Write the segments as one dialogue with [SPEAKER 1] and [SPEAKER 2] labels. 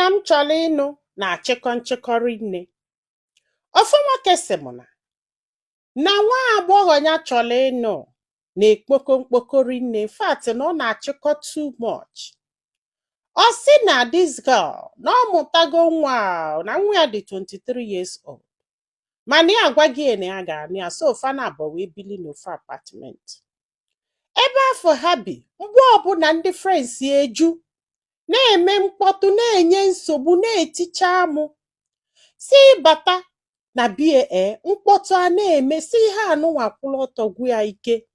[SPEAKER 1] Nwaanyị m chọrọ ịnụ na-achịkọ nchịkọ rinne. Ofu nwoke sị m na nwa agbọghọ ya chọrọ ịnụ na-ekpoko mkpoko rinne, in fact na ọ na-achịkọ too much. Ọ sị na this girl na ọ mụtago nwa a, na nwa ya dị 23 years old, mana ya agwaghị ya na ya ga-anụ ya. So fa na abụọ wee bili n'ofu apartment ebe afọ ha bi. Mgbe ọbụla ndị friends ya eju na-eme mkpọtụ, na-enye nsogbu, na-eticha amụ, si bata na bie, ee, mkpọtụ a na-eme, si ihe anụnwa kwụrụ ọtọ gwụ ya ike.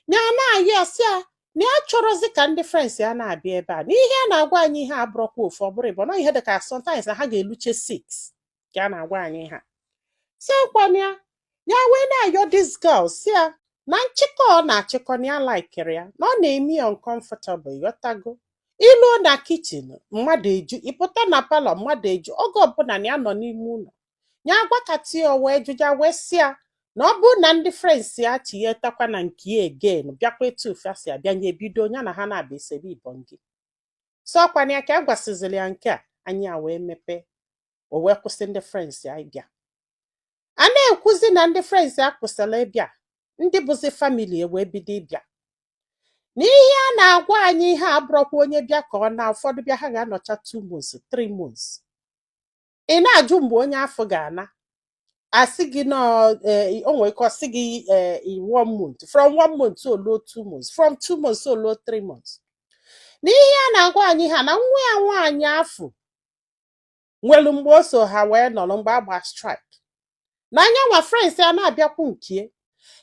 [SPEAKER 1] Ya na-ayọ ya, sị ya na ya chọrọzi ka ndị friends ya na-abịa ebe a, na ihe a na-agwa anyị ihe abụrọkwa ofu, ọ bụrụ ịbụ na ihe dịka sometimes na ha ga-eluche 6 ka a na-agwa anyị ha si kwana ya. Ya wee na-ayọ this girl, si ya na nchịkọ ọ na-achịkọ na ya likeri ya, na ọ na-eme ya uncomfortable. Ịghọtago? Iluo na kitchen, mmadụ eju, ịpụta na parlour, mmadụ eju. Oge ọbụla na ya nọ n'ime ụlọ ya, agwakati ya wee jụja, wee sị ya na ọ bụrụ na ndị friends ya chighetakwa na nke ya again, bịakwa etu ofe si abịa, nye ebido ya na ha na-abịa esebe ibongi. So ọkwana ya ka a gwasịzịrị ya nke a, anya wee mepee, o wee kwụsị ndị friends ya ịbịa. A na-ekwuzi na ndị friends ya kwụsịrị ịbịa, ndị bụzi family wee bido ịbịa. Na ihe a na-agwa anyị ihe abụrọkwa onye bịa ka ọ na ụfọdụ bịa, ha ga-anọcha 2 months, 3 months. Ị na-ajụ mgbe onye afọ ga-ana, asị gị nọ o nwere ike ọ sị gị in one month, from one month to oluo 2 months, from 2 months to oluo 3 months. Na ihe a na-agwa anyị ha na nwa ya nwaanyị afọ nwere mgbe o so ha wee nọrọ mgbe agba strike, na anya nwa friends ya na-abịakwu nkie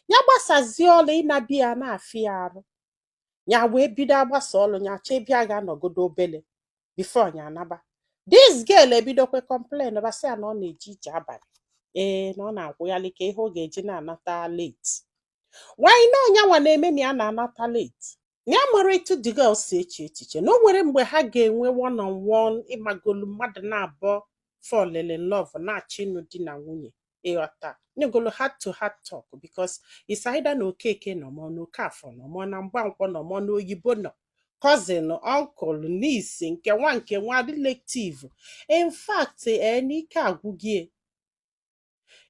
[SPEAKER 1] ya gbasazie ọlụ ịnabi ya na-afịa ya arụ. Ya wee bido agbasa ọlụ ya, chọọ ebe a ga-anọgodo obele before ya anaba. This girl ebidokwe complain, basị ya na ọ na-eje ije abalị, ee, na ọ na-akwụghalị ka ihe ọ ga-eji na-anata late. Nwanyị na ọnyanwa na-eme na ya na-anata late, na ya mara etu the girl si eche echiche, na o nwere mgbe ha ga-enwe one on one, ịmagolu mmadụ na-abụọ fall in love, na-achọ ịnụ di na nwunye, ịghọta, nyegolo heart to heart talk, because it's either na Okeke nọ, ma ọ na Okafọ nọ, ma ọ na Mgbankwọ nọ, ma ọ na oyibo nọ, cousin, uncle, niece, nke nwa, nke nwa, relative. In fact, ee, n'ike agwụgie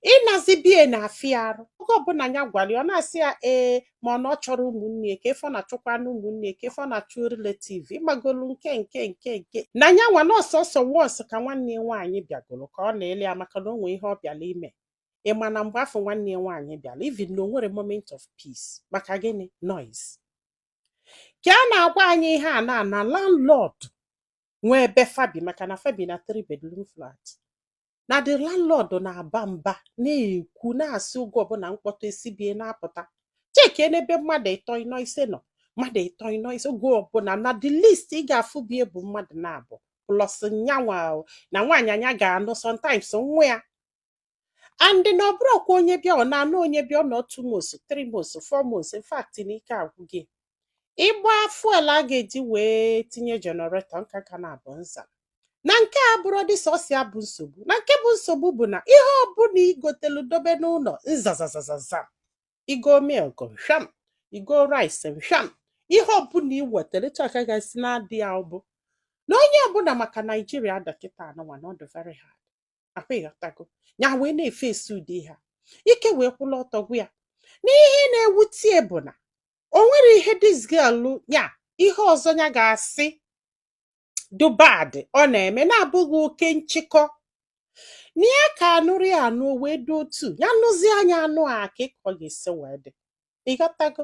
[SPEAKER 1] ịnazi bie na-afịa arụ. Oge ọbụla ya gwara ya, ọ na-asị ya ee, ma ọ na ọ chọrọ ụmụnne ya, ka ife ọ na-achọkwa na ụmụnne ya, ka ife ọ na-achọ relative, ịgbagolu nke nke nke nke na ya nwa na ọsọsọ once ka nwanne ya nwaanyị bịagoro ka ọ na-ele ya, maka na o nwee ihe ọ bịara ime. Ị ma na mgbe afọ nwanne ya nwaanyị bịara, even na o nwere moment of peace. Maka gịnị? Noise. Ka a na-agwa anyị ihe a na landlord nwee ebe fabi, maka na fabi na 3 bedroom flat, na the landlord na-aba mba, na-ekwu, na-asị oge ọbụla mkpọtụ esibie na-apụta, chekie n'ebe mmadụ ịtọ, ịnọ, ise nọ, mmadụ ịtọ, ịnọ, ise. Oge ọbụla na the least ị ga-afụ bie bụ mmadụ na-abụ plus nyanwa na nwaanyị anya ga-anụ, sometimes nwa ya. And na ọ bụrụkwa onye bịa, ọ na-anụ onye bịa, ọ nọ 2 months, 3 months, 4 months. In fact, n'ike agwụ gị ịgba fuel a ga-eji wee tinye generator nka ka na-abụ nza. Na nke a bụrụ dị sọsọ ya bụ nsogbu, na nke bụ nsogbu bụ na ihe ọbụla igotelu dobe n'ụlọ, nzazazazaza, igo milk hwam, igo rice hwam, ihe ọbụla i wetara etu aka gasị na-adị ya bụ na onye ọbụla, maka Naijiria dọkịta anụnwa na ọ dị very hard akwa. Ịghọtago? Ya wee na-efe esi ụdị ha ike wee kwụla ọtọ gwa ya n'ihe na-ewute bụ na o nwere ihe this girl ya, ihe ọzọ ya ga-asị do bad ọ na-eme na-abụghị oke nchịkọ na ya ka anụrụ ya anụ wee dị otu ya nụzi anya anụ a ka ọ ga-esi wee dị. Ịghọtago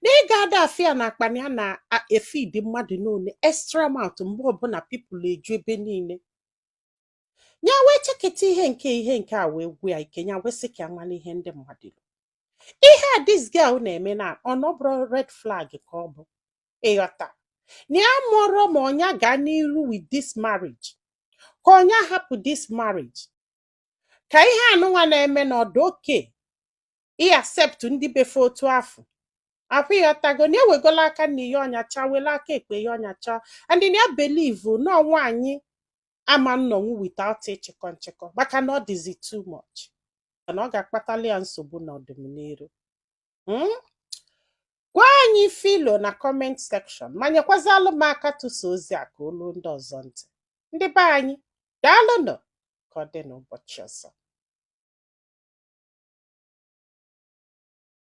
[SPEAKER 1] na ị ga-ada afịa na akpa na ya na-efidi mmadụ n'one extra amount mgbe ọbụla people eju ebe niile. Ya wee cheketa ihe nke a wee gwụ ya ike. Ya wee sị ka ya mara ihe ndị mmadụ lụ. Ihe a this girl na-eme na ọ na ọ bụrụ red flag ka ọ bụ. Ịghọta na ya mụrụ ma ọnya gaa n'iru with this marriage, ka ọnya hapụ this marriage, ka ihe anụnwa na-eme na ọdụ oke ị accept ndị befe otu afọ akwa. Ịghọtago na ewegola aka na ihe ọnyacha, wele aka ekpe ihe ọnyacha, and na ya believe na nwaanyị ama nnọnwụ without ịchịkọ nchịkọ, maka na ọ dịzi too much, na ọ ga-akpatali ya nsogbu n'ọdịnihu. Gwa anyị filo na comment section, ma nyekwazalụ m aka tụsa ozi a ka olu ndị ọzọ ntị. Ndị be anyị, daalụnụ. Ka ọ dị n'ụbọchị ọzọ.